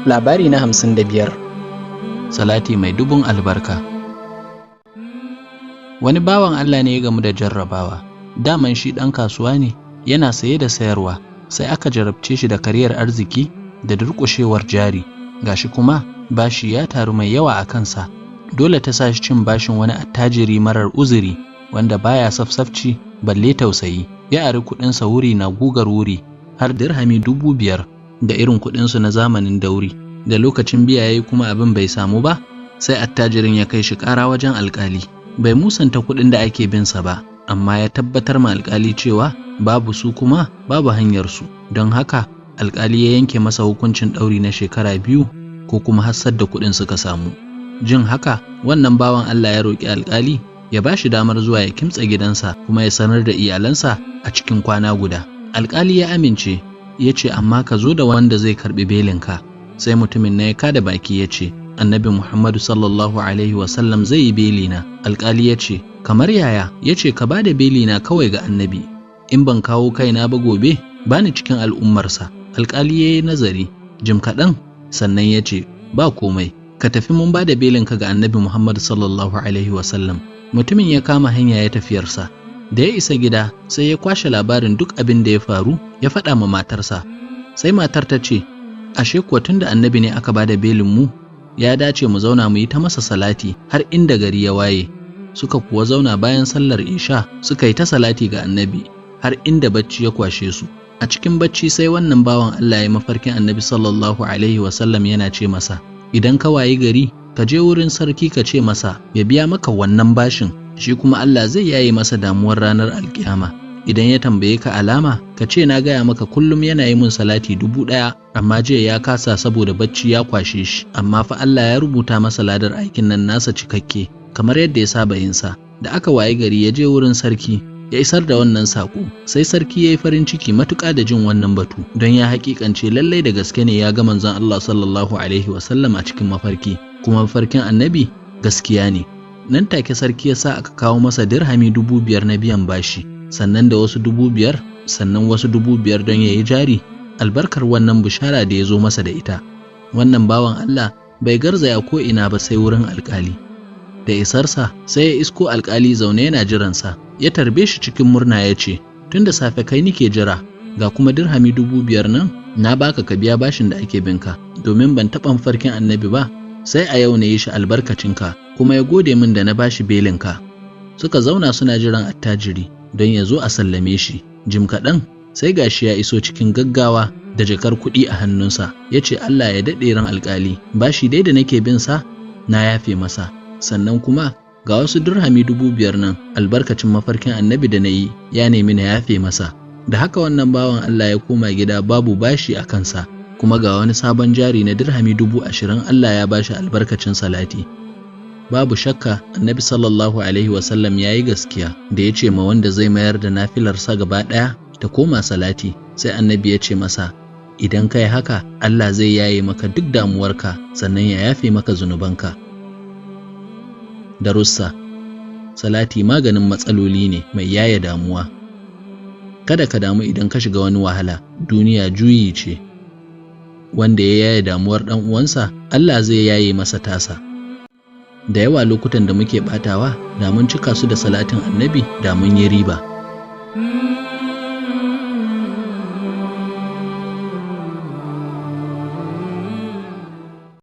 Labari na 55. Salati mai dubun albarka. Wani bawan Allah ne ya gamu da jarrabawa. Daman shi ɗan kasuwa ne, yana saye da sayarwa, sai aka jarabce shi da kariyar arziki da durƙushewar jari. Gashi kuma bashi ya taru mai yawa a kansa. Dole ta sa shi cin bashin wani attajiri marar uzuri wanda baya safsafci balle tausayi. Ya ari kuɗinsa wuri na gugar wuri har dirhami 5,000 da irin kuɗinsu na zamanin dauri. Da lokacin biya yayi kuma abin bai samu ba, sai attajirin ya kai shi ƙara wajen alƙali. Bai musanta kuɗin da ake bin sa ba, amma ya tabbatar ma alƙali cewa babu su kuma babu hanyar su. Don haka alƙali ya yanke masa hukuncin ɗauri na shekara 2 ko kuma hassar da kuɗin suka samu. Jin haka, wannan bawan Allah ya roƙi alƙali ya ba shi damar zuwa ya kimtsa gidansa kuma ya sanar da iyalansa a cikin kwana guda. Alƙali ya amince, ya ce amma ka zo da wanda zai karɓi belinka. Sai mutumin na ya kada baki ya ce, Annabi Muhammadu sallallahu alaihi wasallam zai yi belina. Alƙali ya ce, kamar yaya? Ya ce ka ba da belina kawai ga annabi. In ban kawo kaina ba gobe, ba ni cikin al'ummarsa. Alƙali ya yi nazari, jim kaɗan, sannan ya ce, ba komai, ka tafi mun ba da belinka ga Annabi Muhammadu sallallahu alaihi wasallam. Mutumin ya kama hanya ya tafiyarsa. Da ya isa gida, sai ya kwashe labarin duk abin da ya faru, ya faɗa ma matarsa. Sai matar ta ce, ashe kuwa tun da annabi ne aka bada belin mu, ya dace mu zauna mu yi ta masa salati har inda gari ya waye. Suka kuwa zauna bayan sallar isha suka yi ta salati ga annabi har inda bacci ya kwashe su. A cikin bacci sai wannan bawan Allah ya mafarkin Annabi sallallahu alaihi wasallam yana ce masa, idan ka wayi gari, ka je wurin sarki ka ce masa ya biya maka wannan bashin, shi kuma Allah zai yaye masa damuwar ranar alkiyama. Idan ya tambaye ka alama, ka ce na gaya maka kullum yana yi mun salati 1000, amma jiya ya kasa saboda bacci ya kwashe shi, amma fa Allah ya rubuta masa ladar aikin nan nasa cikakke kamar yadda ya saba yin sa. Da aka wayi gari ya je wurin sarki ya isar da wannan saƙo, sai sarki ya yi farin ciki matuƙa da jin wannan batu, don ya haƙiƙance lallai da gaske ne ya ga manzon Allah sallallahu alaihi wasallam a cikin mafarki, kuma mafarkin annabi gaskiya ne. Nan take sarki ya sa aka kawo masa dirhami 5,000 na biyan bashi, sannan da wasu 5,000, sannan wasu 5,000 don ya yi jari, albarkar wannan bishara da ya zo masa da ita. Wannan bawan Allah bai garzaya ko ina ba sai wurin alƙali. Da isarsa sai ya isko alƙali zaune yana jiransa, ya tarbe shi cikin murna ya ce, tun da safe kai nike jira, ga kuma dirhami 5,000 nan na baka ka biya bashin da ake binka, domin ban taɓa mafarkin annabi ba, sai a yau na yi shi albarkacinka, kuma ya gode min da na bashi belinka. Suka zauna suna jiran attajiri don ya zo a sallame shi. Jim kaɗan sai gashi ya iso cikin gaggawa da jakar kuɗi a hannunsa, ya ce Allah ya daɗe ran alƙali, bashi dai da nake bin sa na yafe masa, sannan kuma ga wasu dirhami 5,000 nan albarkacin mafarkin annabi da na yi, ya nemi na yafe masa. Da haka wannan bawan Allah ya koma gida babu bashi a kansa, kuma ga wani sabon jari na dirhami 20,000 Allah ya bashi albarkacin salati. Babu shakka Annabi sallallahu alaihi wasallam ya yi gaskiya da ya ce ma wanda zai mayar da nafilarsa gaba ɗaya ta koma salati, sai Annabi ya ce masa, idan ka yi haka Allah zai yaye maka duk damuwarka sannan ya yafe maka zunubanka. Darussa. Salati maganin matsaloli ne mai yaye damuwa. Kada ka damu idan ka shiga wani wahala, duniya juyi ce. Wanda ya yaye damuwar ɗan uwansa, Allah zai yaye masa tasa. Da yawa lokutan da muke ɓatawa, da mun cika su da salatin annabi, da mun yi riba.